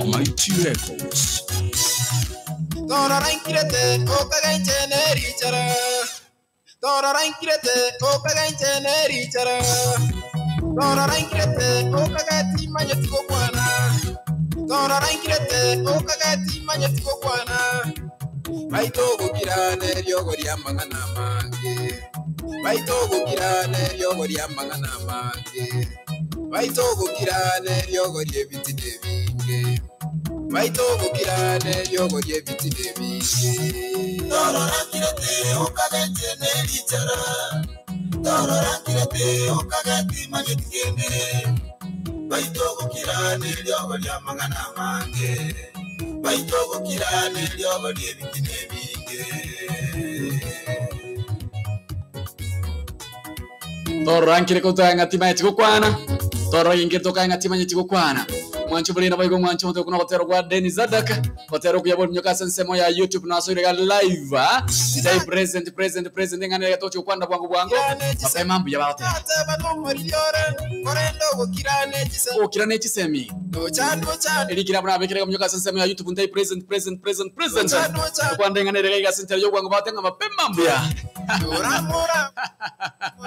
Mighty Records. Torora nkirete okagainche nerichara Torora nkirete okagainche nerichara Torora nkirete okagati manyeti gokwana Torora nkirete okagati manyeti gokwana Baito gokira neriogo ria mang'ana mange Baito gokira neriogo ria mang'ana mange Baito gokira neriogo ria ebiti nebinge Baito gokira neriogo ria ebiti nebinge Torora nkirete okagete nerichara Torora nkirete okageti manyeti kende Baito gokira neriogo ria mang'ana mange Baito gokira neriogo ria ebiti nebinge Torora nkire kotoa ng'ati manyeti gokwana torora ginkire tokae ng'ati manyeti gokwana mwancho buri nabo igo mwancho mote kuna gotero gwa Dennis Zadaka gotero kuya bori nyoka sensemo ya YouTube na soire ga live ah Ndai present present present ng'ane gatochi gokwana bwango bwango mapema mbuya bagote Ateba nomoriore korenda ogokira nechise okira nechisemi Nocha nocha erikira buna abekere nyoka sensemo ya YouTube ndai present present present present Nocha nocha kwanda ng'ane rega iga yo bwango bagote ng'a mapema mbuya Ora mora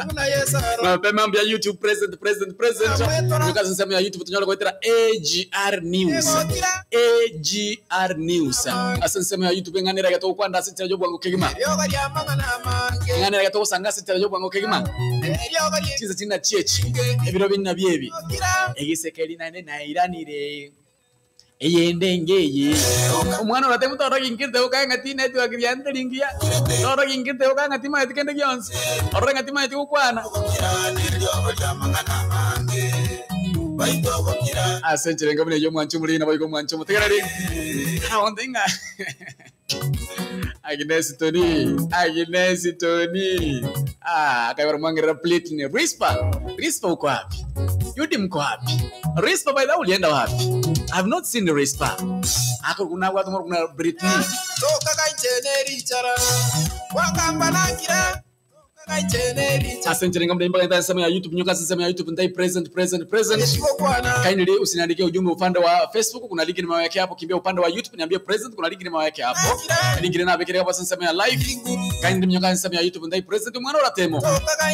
Muna yesaro mapema mbuya YouTube present present present nyoka sensemo ya YouTube tunyora goetera AGR News Egokira AGR News ase ensemo ya YouTube eng'anera gato kwanda ase enchera y'obwango kegima Eriogo ria mang'ana mange eng'anera gato gosanga ase enchera y'obwango kegima Eriogo ria chinsa china chiechi ebiro bina biebi Gokira egisekeri naende nairanire eyende ngeye omwana orate mutoro ginkirte okae ng'ati network riante ringiya toro ginkirte okae ng'ati maeti kende gionsi orore ng'ati maeti gokwana Gokira neriogo ria mang'ana mange Baito gokira ase enchera enga buna eywo omwancho omoriri nabo igo omwancho omotegereri aonde ng'a Agnes Tony, Agnes Tony. Ah, akaibara mwangerera plate ni Rispa. Rispa uko wapi? Yudi mko wapi? Rispa by the way ulienda wapi? I've not seen Rispa. Ako kuna watu kuna Britney. Tokagainche nerichara Wakamba nakira Tokagainche nerichara Ase enchera enga buna imba nsema ya YouTube nyoka sema ya YouTube ndai present present present. Gokwana Kindly usiniandikie ujumbe upande wa Facebook, kuna link nimewekea hapo. Kimbia upande wa YouTube niambie present, kuna link nimewekea hapo. Link ile nabekereka hapo sema ya live. Kindly mnyoka sema ya YouTube ndai present mwana uratemo.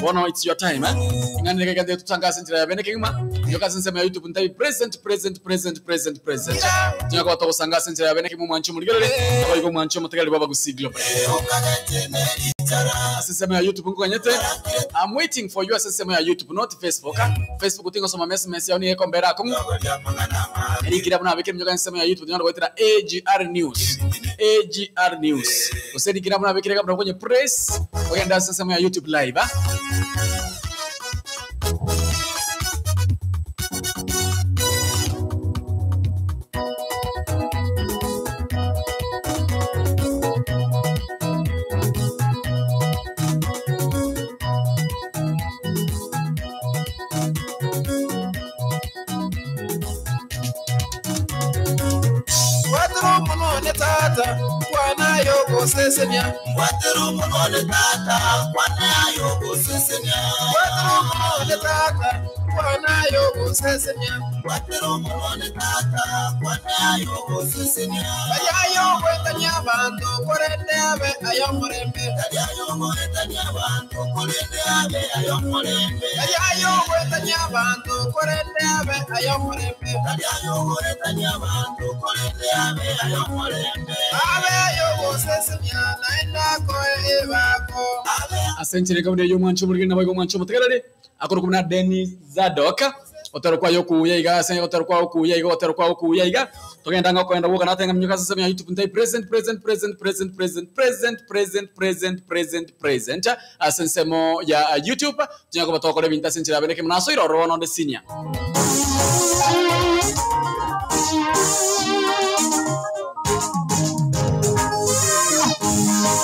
Bono it's your time eh. Ingani reka ndio tutangaze njira ya bene kigima. Nyoka sema ya YouTube ndai present present present present present. Tunyaka watu kusangaza njira ya bene kimu mwancho muligerere. Aba yuko mwancho mutegali baba gusiglo. okagete nerichara Sema ya YouTube ngukanyete. I'm waiting for you sema ya YouTube not Facebook. ah. Facebook utingo soma message yao ni ekombera akongu Eriogo ria mang'ana mange erikira buna abekere mnyoka ensemo ya youtube nyona goetera agr news agr news oserikira buna abekere kabuna kwenye press ogenda ase ensemo ya youtube live ah. Watero munone tata Kwanayo gosesenia Watero munone tata kwanayo gosesenia Watero munone tata Kwanayo gosesenia Watero munone tata kwanayo gosesenia Ayayo gwetania abantu korende abe ayo murembe Tariayo goetania abantu korende abe ayo murembe Ayayo gwetania abantu korende abe ayo murembe Tariayo goetania abantu korende abe ayo murembe Abe ayo gosesenia naenda koe ebako Abe ase enchera kabuna eyo omwancho omorigeri nabo igo omwancho omotegereri akoro kubuna Dennis Zadok otero kwayo okuya iga ase otero kwayo okuya iga otero kwayo okuya iga togenda nga okoenda gwoka natenga mnyoka ase ensemo ya youtube ntai present present present present present present present present present present ase ensemo ya youtube tunya koba tokora ebinto ase enchera yabeneke muna asoire ororo nonde senior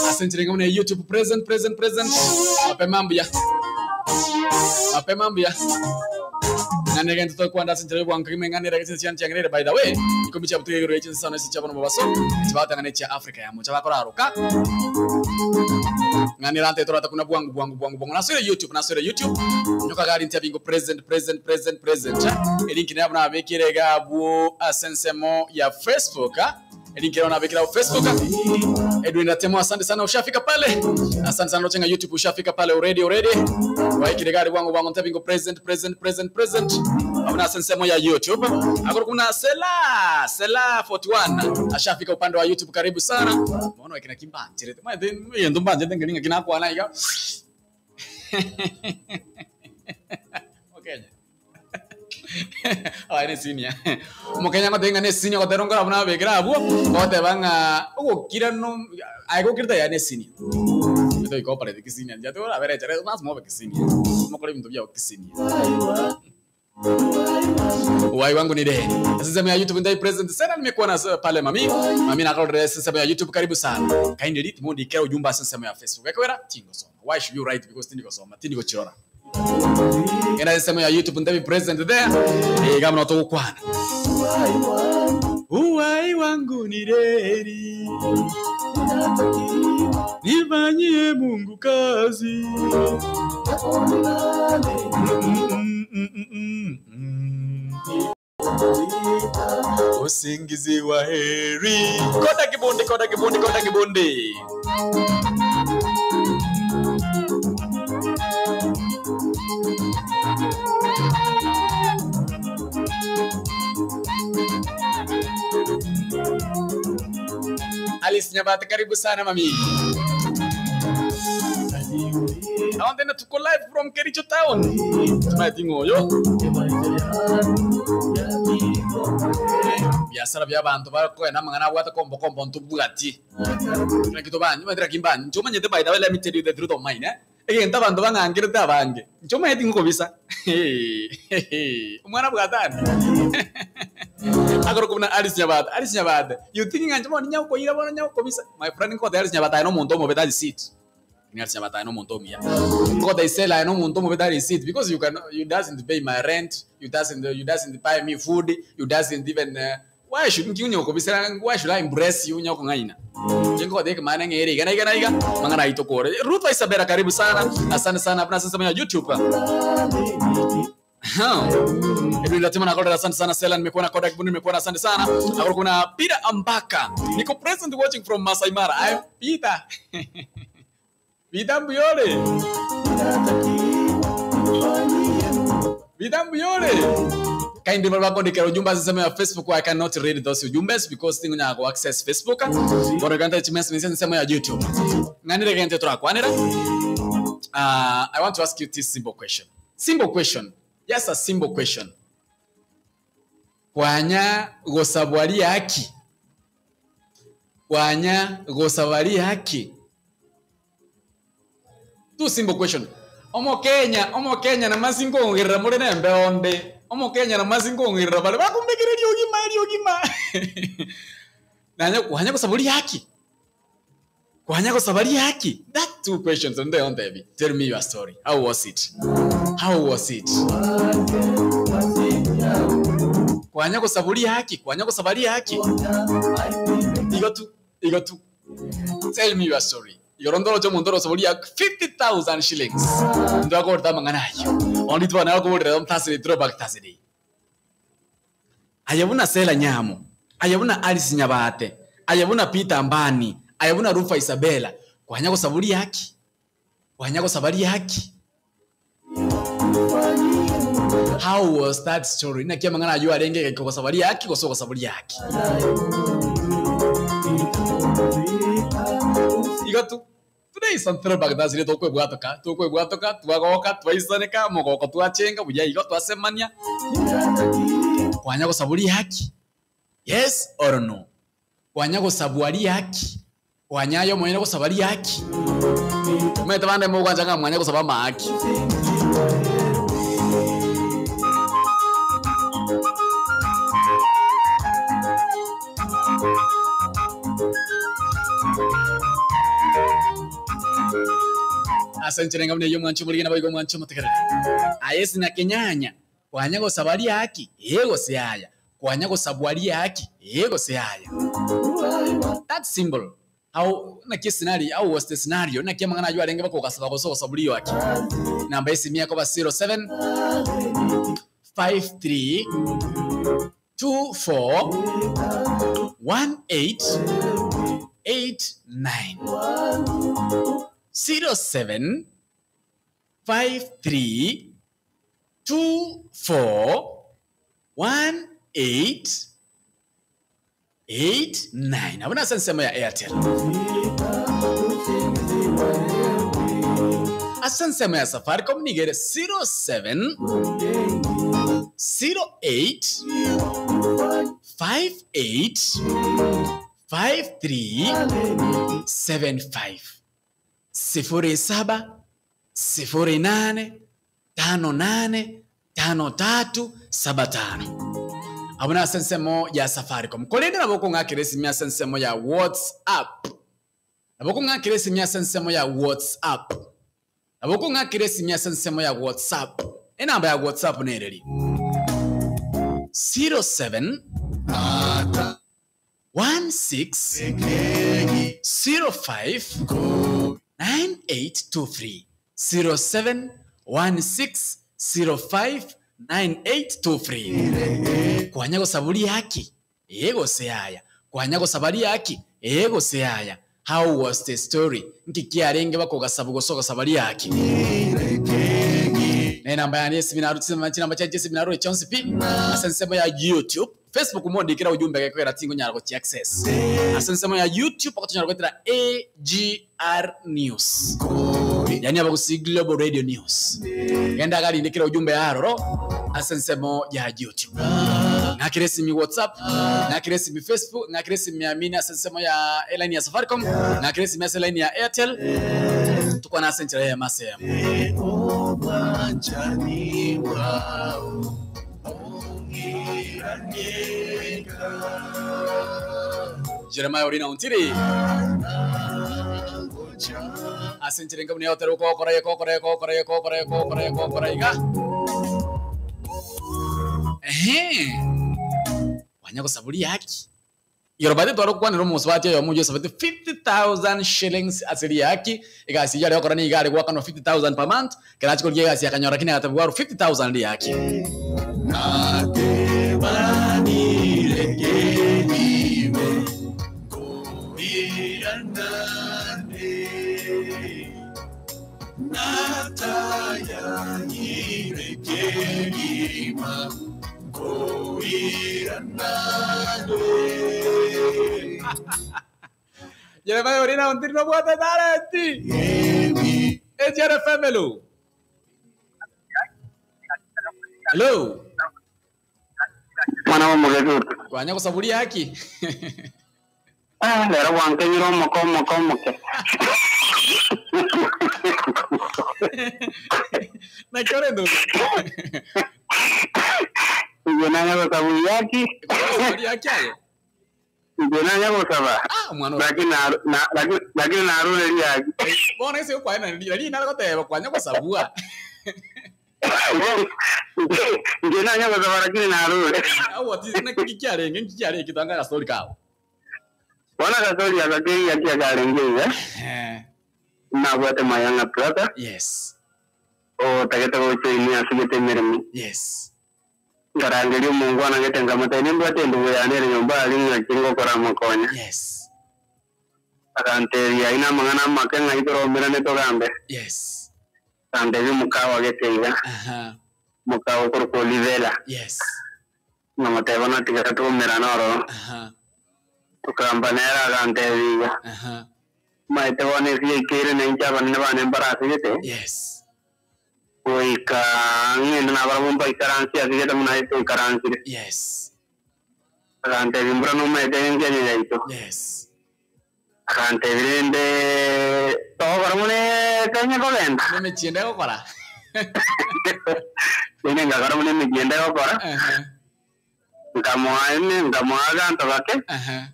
ase enchera enga buna ya youtube present present present mapema mbuya mapema mbuya Ng'anera gento tokwanda ase enchera y'obwango kegima eng'anera gese chian chiang'ereire by the way ikomi chia butuke igoro ye chinsano ase chia bono mobaso echibatang'ana chia Africa ya mocha bakoraroka ng'anera nte torata kuna bwangu bwangu bwangu bwangu nasoire YouTube nasoire YouTube nyoka gari ntia bingo president president president president elink nabo nabekire iga abwo ase ensemo ya Facebook ah. Link yao nabekira hapo Facebook. Edwin Ratemo, asante sana, ushafika pale. Asante sana Rochenga YouTube, ushafika pale already already. Waikire gari wangu wangu ntabingo present present present present. Abuna sensemo ya YouTube. Akoro kuna Sela Sela 41 ashafika upande wa YouTube, karibu sana. Mbona wakina kimbanjire. Mwa yendo mbanje ndengelinga kinakwana iga. Okay. Aye ne senior. Mokenya ngotenga ne senior goterongora buna bekera abwo goteba ng'a ogokira no aye gokirita ya ne senior. Ito ikoparete kisenior njate ora bere chere mas mobe kisenior. Mokore bintu byao kisenior. Wai wangu ni deni. Sasa ya YouTube ndai present sana nimekuwa na pale mami. Mami na kalore sasa ya YouTube karibu sana. Kindly read mundi kera ujumba sasa ya Facebook. Ekawera tingo soma. Why should you write because tingo soma tingo chirora. Ena sehemu ya YouTube ndabi present there. Eh, kama notokwana. Uwai wangu ni reri. Nifanyie Mungu kazi. Mm, mm, mm, mm, mm. Usingizi wa heri. Konda kibundi, konda kibundi, konda kibundi. Alice Nyabate, karibu sana mami. Naona tena tuko live from Kericho Town. Tumatingoyo. Biasara bya bantu bakoe namangana abwate kombo kombo ntubwati. Kila kitu banyu bandira kimbanyu. Nchoma nyete by the way let me tell you the truth of mine eh. Egento abantu bang'angirete abange. Nchoma yeti ngokobisa. Omwana bwatani. Akoro kubuna Alice Nyabate. Alice Nyabate. You think ng'ancho bono nyakoira bono nyakobisa. My friend ngote Alice Nyabate no muntu omobe that seat. Ni Alice Nyabate no muntu omuya. Ngote isela no muntu omobe that seat because you can you doesn't pay my rent, you doesn't buy me food, you doesn't even why should nkiunyokobisa why should I embrace you nyoko ng'aina? Jengo dek maana ngeri gana gana iga mangana itokore. Ruth Isabella karibu sana. Asante sana hapa sasa ya YouTube. Edwin Latima na Kodak, asante sana Sela, nimekuona Kodak Bunu, nimekuona asante sana. Hapo kuna Peter Ambaka. Niko present watching from Masai Mara. I'm Peter. Peter Mbuyole. Peter Mbuyole. Kindly baba ndikera ujumbe sasa ya Facebook I cannot read those ujumbes because tingu nyako access Facebook. Bora ganta chimesa nisema ya YouTube. Nganire gente turakwanira. I want to ask you this simple question. Simple question. Just a simple question. Kwanya gosabwari haki. Kwanya gosabwari haki. Two simple question. Omo Kenya, omo Kenya na masingo ngirira muri nembe onde. Omo Kenya na masingo ngirira bale bakumbekereria ogima eri ogima. Nanya kwanya gosabwari haki. Kwanya gosabwari haki. That two questions on the on baby. Tell me your story. How was it? How was it? Kwanya gosaburi haki, kwanya gosabari haki. Igo tu, igo tu. Tell me your story. Igorondoro cho mundoro saburi 50,000 shillings. Ndo akorta mangana ayo. Only tu ana ko redom tasiri throwback tasiri. Ayabuna Sela Nyamo, ayabuna Alice Nyabate, ayabuna Peter Ambani, ayabuna Rufa Isabella. Kwanya gosaburi haki. Kwanya gosabari haki. How was that story? Na kia mangana ayo arenge kwa sabari yake kwa kwa sabari yake. Igo tu. Today is something about that zile tokwe bwatoka, tokwe bwatoka, twagoka, twaisaneka, mogoko twachenga, buya igo twasemania. Kwanya kwa saburi yake. Yes or no? Kwanya kwa saburi yake. Kwanya yo mwenye kwa sabari yake. Mete bande mo kwanja nga mwanya kwa sabama haki. Asante renga mne yo mwancho muligena boigo mwancho mutekerere. Ayesi na kenyanya. Kwanya gosaba riaki? Ee gose yaya. Kwanya gosabwa riaki? Ee gose yaya. That simple. How naki scenario, how was the scenario? Naki amang'ana aywo arenge bakogasaba gose ogosabwa riaki? Namba esimi ekoba 07 53 24 18 89 07 53 24 18 89. Abona ase ensemo ya Airtel. Ase ensemo ya Safaricom nigere 07 08 58 53 75 07 08 58 53 75. Abona ase ensemo ya Safaricom. Korende nabo okong'akera esimi ase ensemo ya WhatsApp. Nabo okong'akera esimi ase ensemo ya WhatsApp. Nabo okong'akera esimi ase ensemo ya WhatsApp. Enamba ya WhatsApp nereri 07 16 05 9823 07 16 05 9823. Kwanya gosaba riaki? Ee gose yaya. Kwanya gosaba riaki? Ee gose yaya. How was the story? Nki kiarenge bakogasaba gose ogosaba riaki? Ne namba yane esimi narutse chinamba chia esimi narure chonsi pi ase ensemo ya YouTube. Facebook mondikira ujumbe gekwera tingo nyara gochi access. Ase ensemo ya YouTube okotonyara gwetera AGR News. Yani abagusi Global Radio News. Genda garindikira ujumbe yaroro ase ensemo ya YouTube. Ng'akire esimi WhatsApp, ng'akire esimi Facebook, ng'akire esimi ya mini ase ensemo ya line ya Safaricom, ng'akire esimi ase line ya Airtel. Tukwana ase enchera ya masemo. Jeremiah Orina Ontiri. Ase enchera enke buna yotera okokora ekokora ekokora ekokora ekokora ekokora iga. Ehe. Wanya gosaburi yaki. Igoro tware gokwanera omosubati oyomo oywo osabete 50,000 shillings ase riaki egasi yare gokora niga are gwakanwa 50,000 per month kerachi korigia egasi akanyora lakini agatabwa 50,000 riaki. Jeremiah Orina Ontiri no bwate talenti. AGR FM, hello. Hello. Mwana wa mugezu. Kwanya gosaburi yaki. Ah, lero wankenyira omoke omoke omoke. Na kyore ndo. Inche nanya gosaba yaki. Gosaburi yaki aye. Inche nanya gosaba. Ah, mwana. Lakini lakini narure yaki. Bona ese kwa na ndi na goteba kwanya gosabua. Inche nanya gosaba lakini narure. Au ati na kikiarenge kikiarenge kitanga ga story kao. Bona gasori agakei yaki agarenge eh. Eh. Nabwate mayanga plata. Yes. O tagete gocho ini asigete mirimi. Yes. Ngarangeria omongwana gete ngamata nimbwate endugu yane ere nyomba ari ng'aki ngokora amakonya. Yes. Akanteria aina amang'ana amake ng'ai toromerane togambe. Yes. Akanteria omokawa gete iga. Aha. Mokawa okorokwa Olivera. Yes. Ngamoteba natigara twomerana ororo. Aha. Tokamba nere akantebi iga. Aha. Maete bono esi yaikeire nainche abanene bane mbarasigete. Yes. Goika ng'ende nabarabwo mbaikaransi asigete buna aye toikaransire. Yes. Akantebi mbura nomaete enkenya yaito. Yes. Akantebi rende togokora buna Kenya kogenda. Nemichiende gokora. Rende ngakora buna emichiende gokora. Aha. Nkamoa ime nkamoa aganto gake. Aha.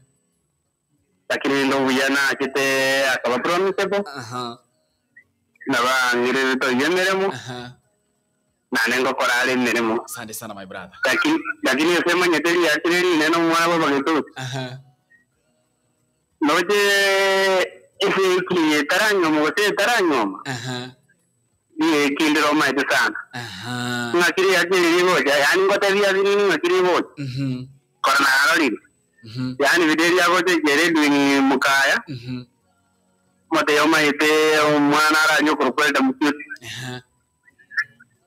Lakini rende obuya nachete akaba promise po. Aha. Nabang'irire toiyo emeremo. Aha. Nane ngokora are emeremo. Asante sana my brother. Lakini lakini ase manyete riakire rinene omwana bwa bagetuti. Aha. Noche ese eki etaranyoma gose etaranyoma. Aha. Niye ekindire omaete sana. Aha. Ng'aki riakire rigocha, yaani ngotebia binini ng'aki rigocha. Kora narorire. Yaani bide riagocha ekere edwini mukaya. Moteyo omaete omwana aranye okorokwerete mucuti. Aha.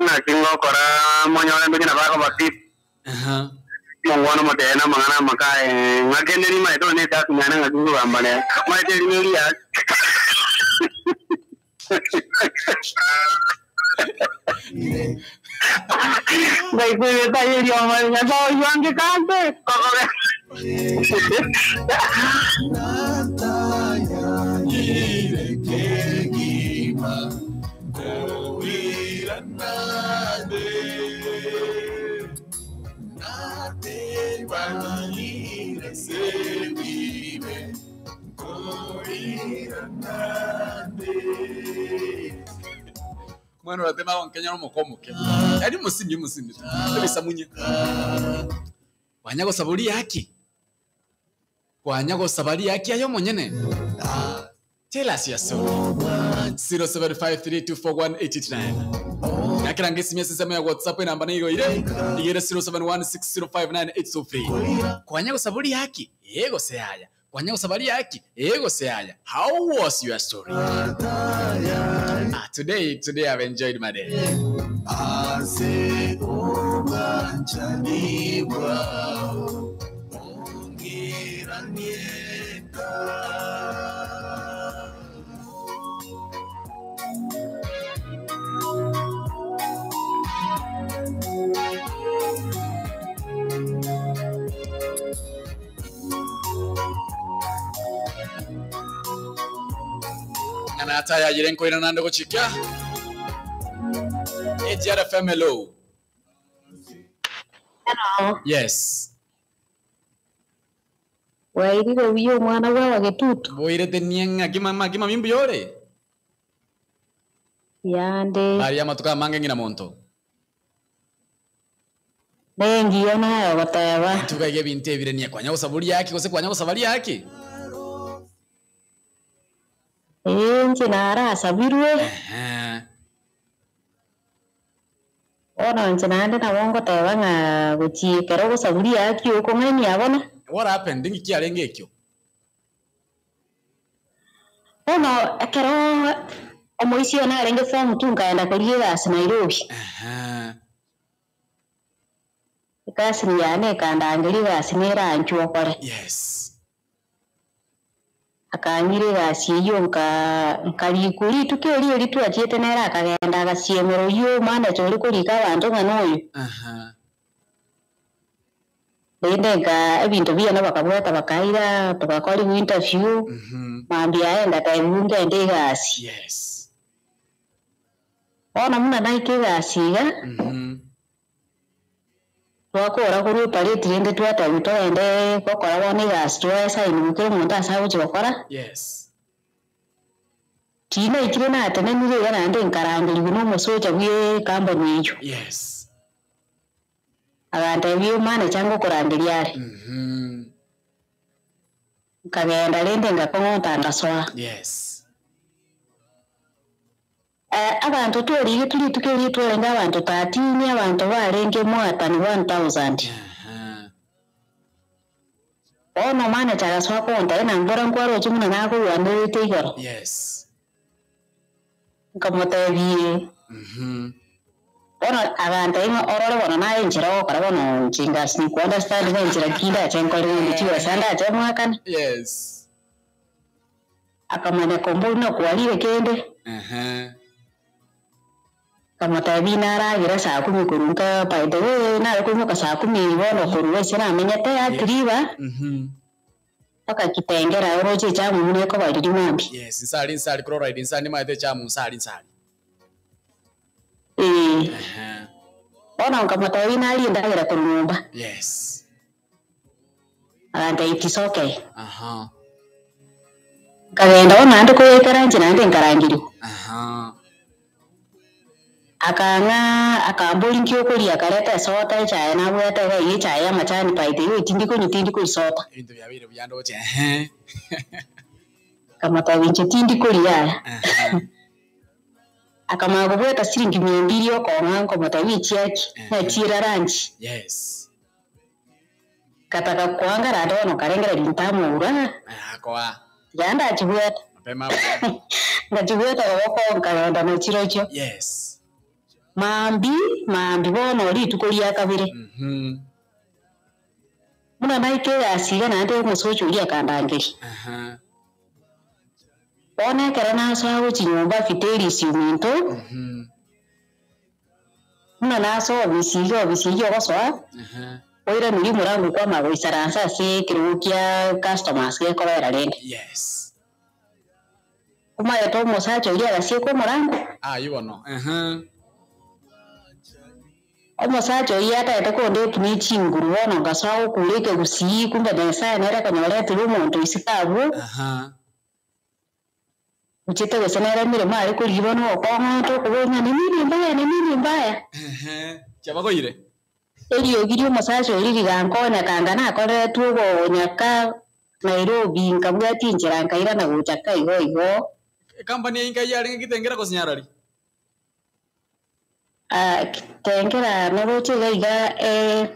Ng'aki ngokora monyore ndoche nabo akobafit. Aha. Mongwana motebe na amang'ana amakaye ng'ake nde rimaete one esasi nyane ng'aki nkogamba nere. Maete eri neriake. Ngaigwete aye erioma Nyasaye oyio angekante kokobe. Mwana uratema wankenya nomokomoke. Yaani musindi musindi tu. Ebisamunye. Wanya gosaba ori haki. Wanya gosaba ri haki ayo monyene. Tell us your story. 0753241889. Nakiranga esimia sisemo ya WhatsApp enamba nigo ire igere 0716059823. Kwanya gosaba ori haki yego se haya. Kwanya gosaba ri haki yego se haya. How was your story? Ah, today I've enjoyed my day. Ng'ana atayagire nkoira nande gochika. ATR FM hello. Hello. Yes. Wairire buya omwana bwa abagetutu Boirete nieng'a kimama kimami mbuyore. yande Bari amatuka amange ng'ina monto. nengiyo nayo goteba Tukaige ebinto ebire nie kwanya gosaba ori haki gose kwanya gosaba ri haki. ee inche narasabirwe Ehe. bono inche naende nabo ngoteba ng'a gochia ekero ogosaburi haki okong'ainia bono. What happened? Ng'iki arenge ekio? Bono ekero omoisi oyo narenge form two nkaenda koria egasi Nairobi. Ehe. Egasi yane ekandangeria egasi neranchwe okore. Yes. Akang'ira egasi eywo nka nkarikwa rituko erio erio twachiete nere akagenda agasiemera oywo omanager oria korika abanto ng'a na oyo. Aha. Rende nka ebinto biane bakabwata bakaira togakoriwa interview, mambia aye ngatebiwa ngende egasi. Yes. Bono buna naika egasi iga, twakora korwa eparade rende twatebiwa togende gokora bono egasi twaesainiwa kera omonto ase agochi gokora. Yes. Tinaikire natenenire iga naende nkarangeriwa na omosocha bwa ecompany eywo. Yes. Agantebia omanager ngokorangeria are. Nkagenda rende ngakong'ota ngasoa. Yes. Abanto twarigetwe rituko erio twarenge abanto 13 abanto barenge mwatani 1000. Bono manager agasoa kontebia ng'a mbora nkwaroche buna nakorwanerete igoro. Yes. Nkamotebia bono agantebia ng'a orore bono naye enchera ogokora bono inche ngasi nikuunderstand na enchera ki ndache nkore rende chibesa ndache mwakane. Yes. Akamanya komboria nakwarire kende. Ehe. Nkamotebia naragera saa kumi korwa nka by the way nare koimoka saa kumi bono korwa ase namenyete atiriba mpaka Kitengela oroche echamu buna ekoba riria mambia. Yes, nsari nsari chloride nsari nimaete echamu nsari nsari. Ee. Ehe. Bono nkamotebia narie endagera korwa nyomba. Yes. Agantebia it is okay. Aha. Nkagenda bono naende koyoikara inche naende nkarangeriwa. Aha. Akang'a akambori nki okoria akareta esota echae nabwate iga iga echae ya amachani by the way tindi konywa tindi koisota. Ebinto biabeire buya ndoche ehe. Nkamotebia inche tindi koria aya. Ehe. Akamanya kobwata siringi mia mbiri okong'a nkomotebia echiaki, ng'a chiira lunch. Yes. Ngataka koanga rande bono nkarengereria ntamoura. Aya akoa. Tiga ndachibwata. Mapema buya. Ngachibwata koboko nkagenda nachirochio. Yes. Maambi, maambi bono rituko ria kabere. Mhm. Buna naika egasi iga naende omosocho oria akandangeria. Aha. Bono ekero nasoa gochia nyomba Fidelis ominto, Mhm. buna nasoa obisi iga obisi eyio ogosoa, Aha. oiraneria omorango kwamanya goisaransa ase ekerogo kia customers gekobera rende. Yes. Omanyete omosacha oria agasieka omorango. Aywo bono. Ehe. Omosacha oyio atagete kondepu ne chinguru bono nkasoa gokura ekegusii kumbe Nyasaye nere akonyoretire omonto isiko abwo. Aha. Ochete gose nere emeremo are korigia bono ogokong'ota okoboria ng'a ni nini mbaya ni nini mbaya. Ehe. Chiabagoire? Eriogi ria omosacha oria rigankonya kanga nakoreretwe ogonyaka Nairobi nkabwatia enchera nkairana gocha ka igo igo. Ecompany eye nkai yarenge Kitengela gose Nyarari? Ah, Kitengela noroche iga iga eh,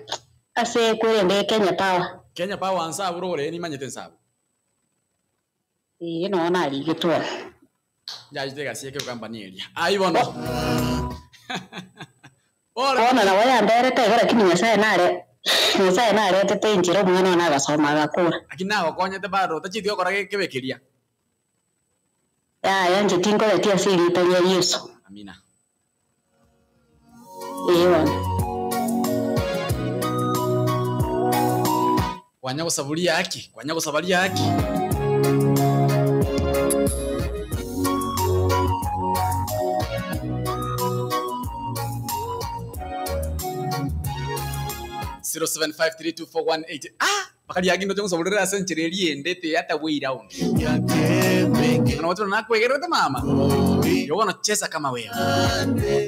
ase ekwerende Kenya Power. Kenya Power nse abwo rore nimanyete nse abwo. Ee, nonya narigetwe oro. Njachete egasi eke company eria. Aywo bono. Pole. Bono nabo yamberete igo lakini Nyasaye nare Nyasaye naretete enchera omwana one agasoma agakora. Lakini nagokonyete bado otacheti gokora kebe keria. Yaya inche tinkoreti ase erieta ria Yeso. Amina. Ee bono. Kwanya gosaburia haki, kwanya gosabaria haki. Zero seven five three two four one eight. Ah, bakari yagi ndo chongosaburira ase enchera eria ende te hata way round. Kana watu nakwegerete mama. Yo bono cheza kama wewe.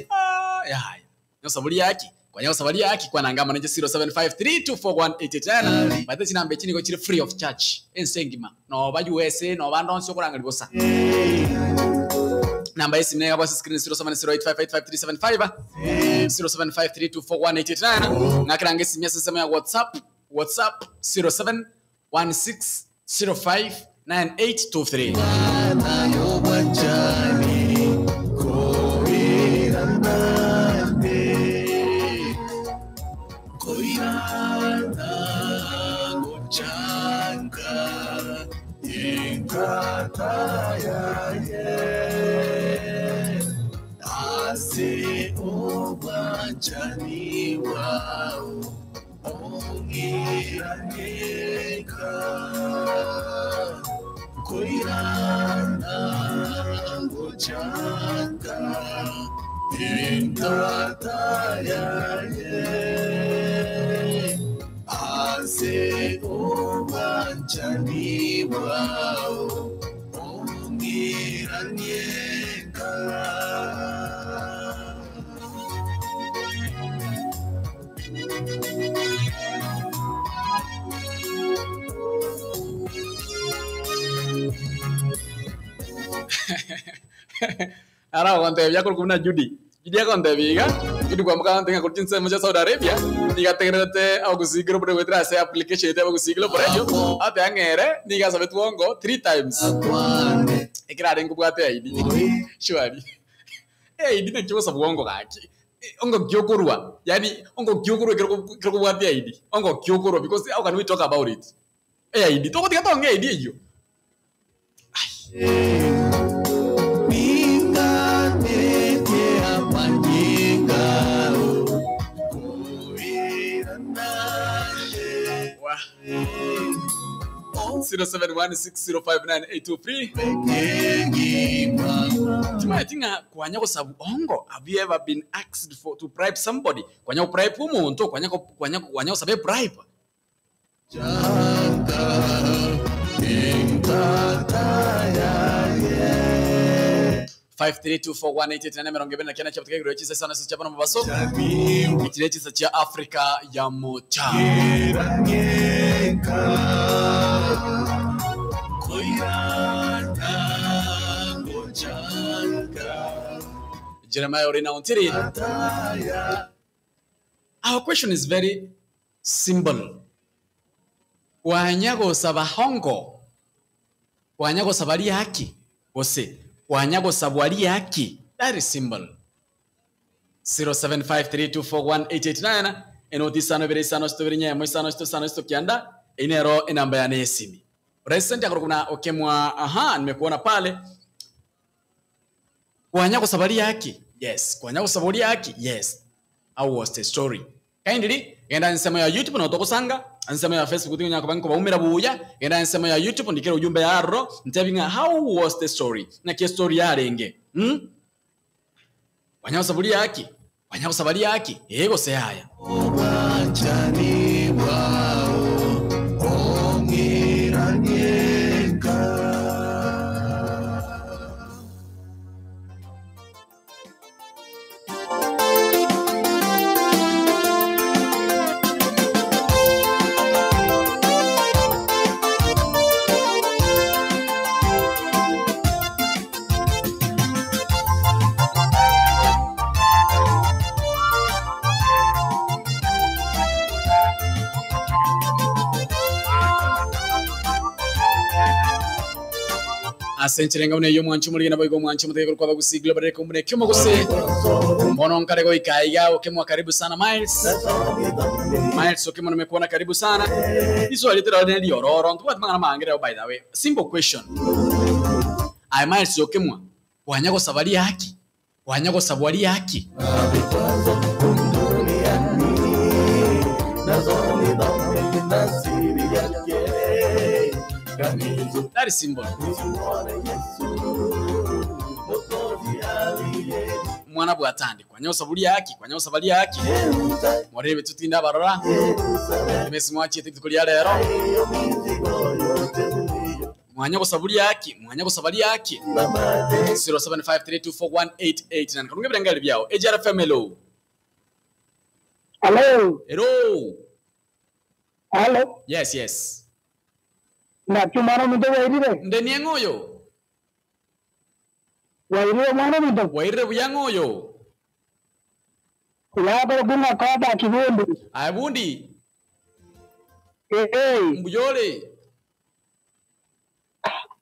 Ah, yaya. Nyosaburia haki. Kwanya gosabaria haki kwa nangama nenje 0753241889. Bathe chinamba echi nigo chiri free of charge. Ense engima. No ba USA no ba ndonsi okorangeri bosa. Namba yesimu nega bwase screen 0708585375 0753241889. Ngakiranga esimu ya sisemu ya WhatsApp WhatsApp 0716059823. Ara agontebia akorokwa buna Judy. Judy agontebia iga, Judy kwamboka agontebia ng'a korwa chinsemo chia Saudi Arabia, nigo ategererete agosigire obore goetera ase application ete agosigire obore eywo, agotebi ng'a ere nigo asabetwe ongo three times. Ekero arenge kobwata ID. Surely. ID naki ogosabwa ongo gaki. Ongo ki okorwa, yaani ongo ki okorwa ekero ekero kobwate ID. Ongo ki okorwa because how can we talk about it? ID, togotiga tonge ID eywo. Wah. 0716059823 Timaeti ng'a kwanya gosabu ongo have you ever been asked for to bribe somebody kwanya go bribe omonto kwanya go kwanya kwanya gosaba ebribe 5324188 29 chabutika chisa sana sicha bana mabaso ikire chisa cha Afrika ya Mocha. Jeremiah Orina Ontiri. Our question is very simple. Wanyagosaba hongo. Wanyagosaba haki. Gose. Wanyagosabwa haki. That is simple. 0753241889 enoti isano ibere isano sito nyemo isano sito sano sito kianda inero inamba ya nesimi. President akoro okemwa aha nimekuona pale. Wanyagosaba haki. Yes. Wanyagosaba haki. Yes. How was the story? Kindly genda nsemo ya YouTube na utokusanga nsemo ya Facebook tinya kwa banko baumira buya genda nsemo ya YouTube ndikira ujumbe ya ro ntebinga how was the story na ke story yarenge wanyagosaba haki wanyagosaba haki yego se haya Asenchirenga une yo mwanchu muri na boigo mwanchu mutege kwa bagusi global reko mune kyumo guse mbono nkarego ikaiga okemwa karibu sana Miles. Miles okemwa nimekuona karibu sana. Iso alitera ne liororo ntu wat mangana mangere by the way. Simple question. Ai Miles okemwa wanyago sabali haki wanyago sabali haki That is simple. Mwana bwatandikwa nyosa buli haki kwa nyosa bali haki morebe tutinda barora emesi mwachi tikulia lero mwanya gusabuli haki mwanya gusabali haki 0753241889 karunge birangari byao AJRFM hello. Hello. Hello. Hello. Yes yes. Naki mwana muntu wairire. Ndeni ngoyo. Wairire mwana muntu. Wairire buyangoyo. Kulaba bunga kwaba kibundi. Ay bundi. Eh. Mbuyole.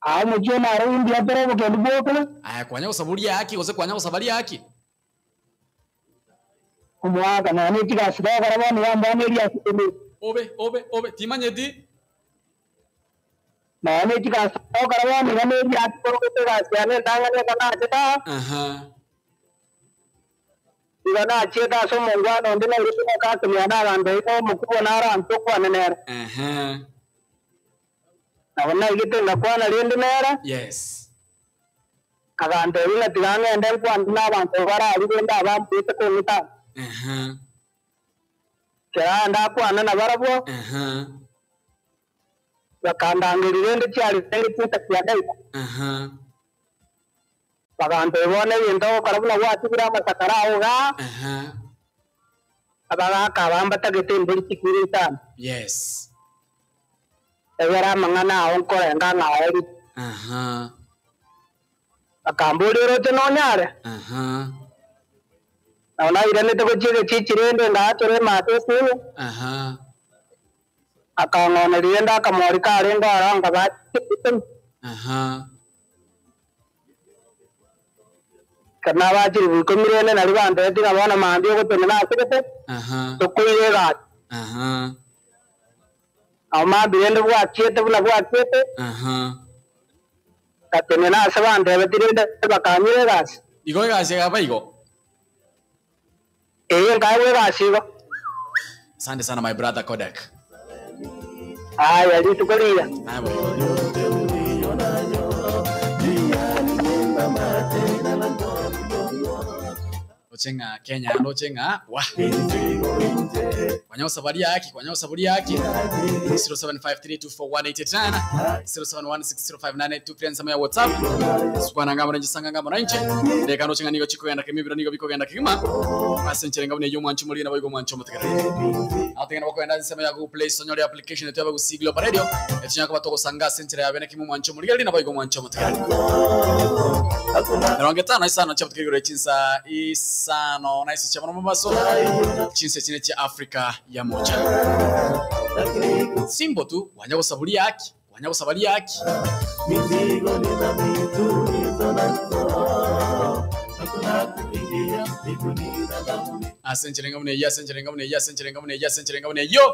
Ah mujio na rundi apero bukendu bokole. Ay kwanya usabuli yaki gose kwanya usabali yaki. Kumwaka na ni tikasika karabani yamba neri asindi. Obe obe obe timanyeti. Na ni tikasika karabani neri atoro kasiane tangane kana cheta. Aha. Igana cheta so mongwana ndina iriko katumia na iko mukubwa nara antokwa nenera. Aha. Na igite ngakwana rindi nera. Yes. Abantu ina tiganga ende kwa na abantu bara ari abambite kumita. Aha. Kera ndakwana na barabwo. Aha. Bakandangirire ndi cyari ndi tuta kyadaita. Aha. Bagantu bone bintu karabuna gwatibira amasakara aho ga. Aha. Abagaka bambatagete imburi kikiri sana. Yes. Ebera mang'ana aho nkorenga ng'aeri. Aha. Bakambulira oti nonyare. Aha. Naona iranete gochiege chichirende ndaatore mate esimu. Aha. Akang'oneria ndakamori karenge oro ngabachete. Aha. Kana bachiri bikomirende nari banteti ngabona mambia ogotene nasigete. Aha. Tukoire egasi. Aha. Aho mambirende bwachiete buna bwachiete. Aha. Gatene nase bantebetirende bakanyire egasi. Igo egasi gaba igo. Ee nkaegwa egasi igo. Asante sana my brother Kodak. Haya rituko riya. Haya boy. Ochenga Kenya ndo ochenga wa. Kwanya usabari yake, kwanya usabari yake. 0753241889 0716059823 nsama ya WhatsApp. Sukwana ngamo nje sanga ngamo nje. Ndeka ndo chenga nigo chiko yenda kimibira nigo biko genda kigima. Asenchele ngamo neyo mwancho muri na boigo mwancho mutegere. Ategena bako enda nsama ya Google Play Store application yetu ya Gusii Global Radio. Etinya kwa toko sanga senchele ya bene kimu mwancho muri na boigo mwancho mutegere. 55 isano cha mutegere chinsa isano na iso cha mabaso. Chinsa chine cha Afrika ya moja. Simbo tu wanya gusaburi yake, wanya gusabari yake. Asenchele ngamo ne ya senchele ngamo ne ya senchele ngamo ne ya senchele ngamo ne yo.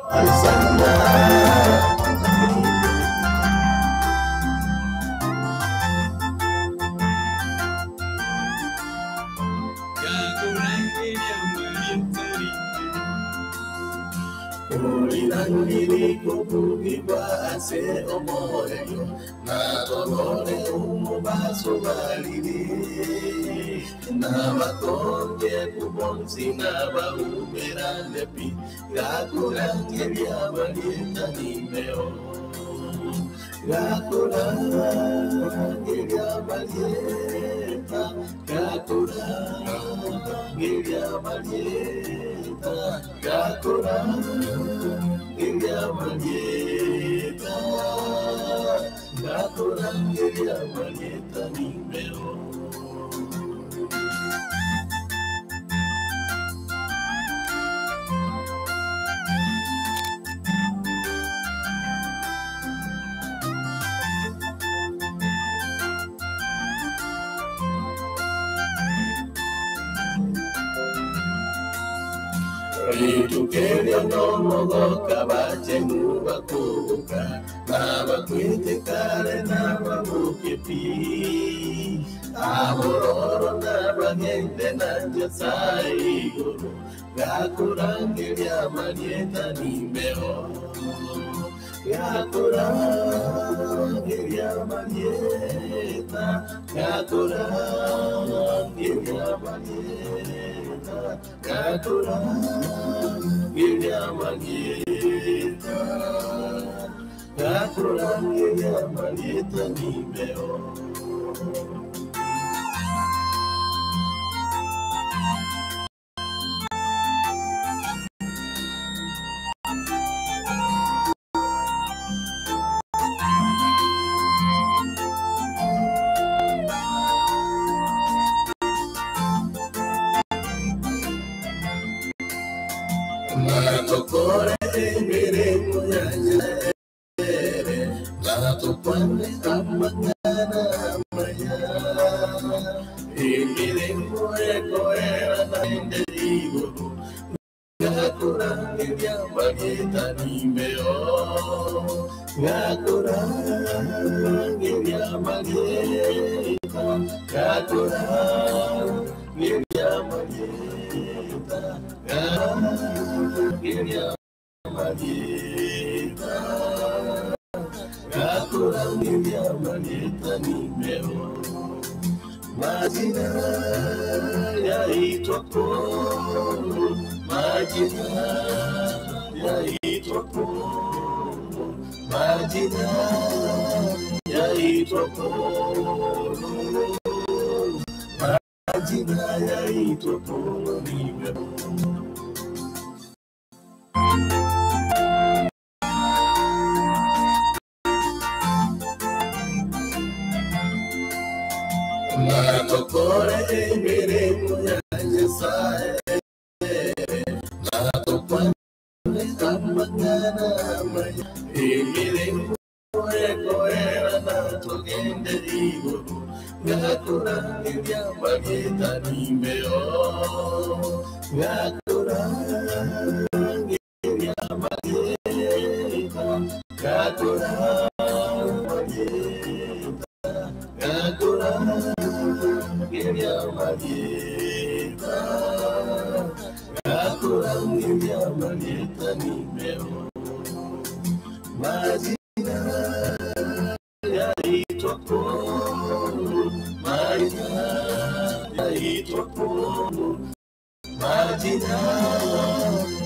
Majina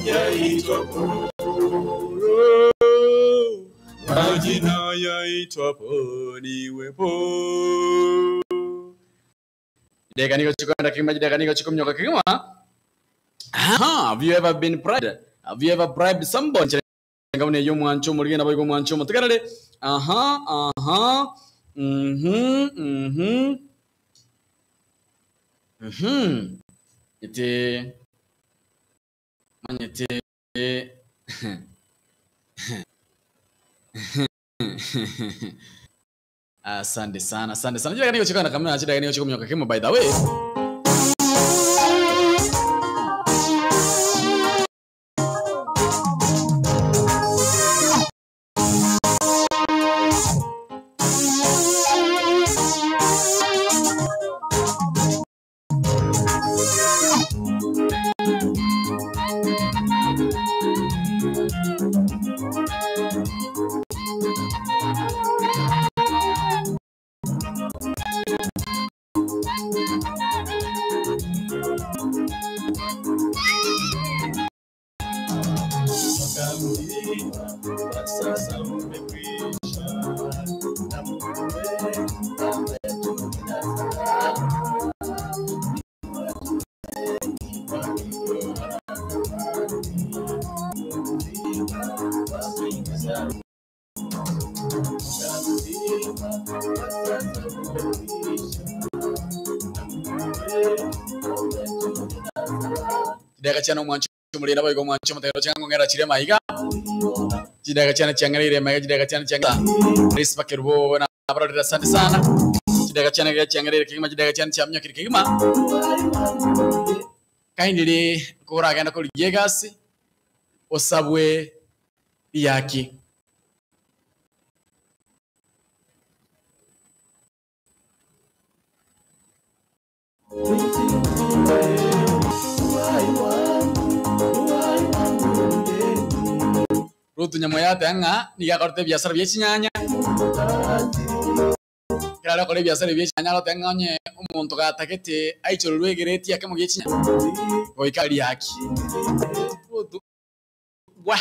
yaitwapo, majina yaitwapo niwepo. Dakika niko chukua dakika moja, dakika niko chukua mnyoka kigima. Aha, have you ever been bribed? Have you ever bribed somebody? Ngabone yo mwancho muri na boy mwancho mutigarare. Aha, aha. Mhm, mhm. Mhm. Ite manyete Asante sana, asante sana. Jira niko chukua na kamera, jira niko chukua mnyoka kigima by the way. Mwaka mzima kwa sasa umekwisha, na Mungu wetu ametulinda salama. Ni watu wengi walio madarakani, mzima wapinzani. Mwaka mzima kwa sasa umekwisha, na Mungu wetu ametulinda salama. Chidaka chana mwancho muri na boy mwancho mutero chango ngera chire maiga. Chidaka chana changarire maiga, chidaka chana changa. Rispa kerubo na abarorera asante sana. Chidaka chana gira changarire kigima, chidaka chana chamnyo kiri kigima. Kindly kuragenda kuri yegasi osabwe yaki. Ruth Nyamoyate anga nigakorete biasara bia chinyanya kirare okora ebiasara bia chinyanya arote ng'a onye omonto gatagete aichorerwe egereti akemo gia chinyanya goika riaki Ruth wa.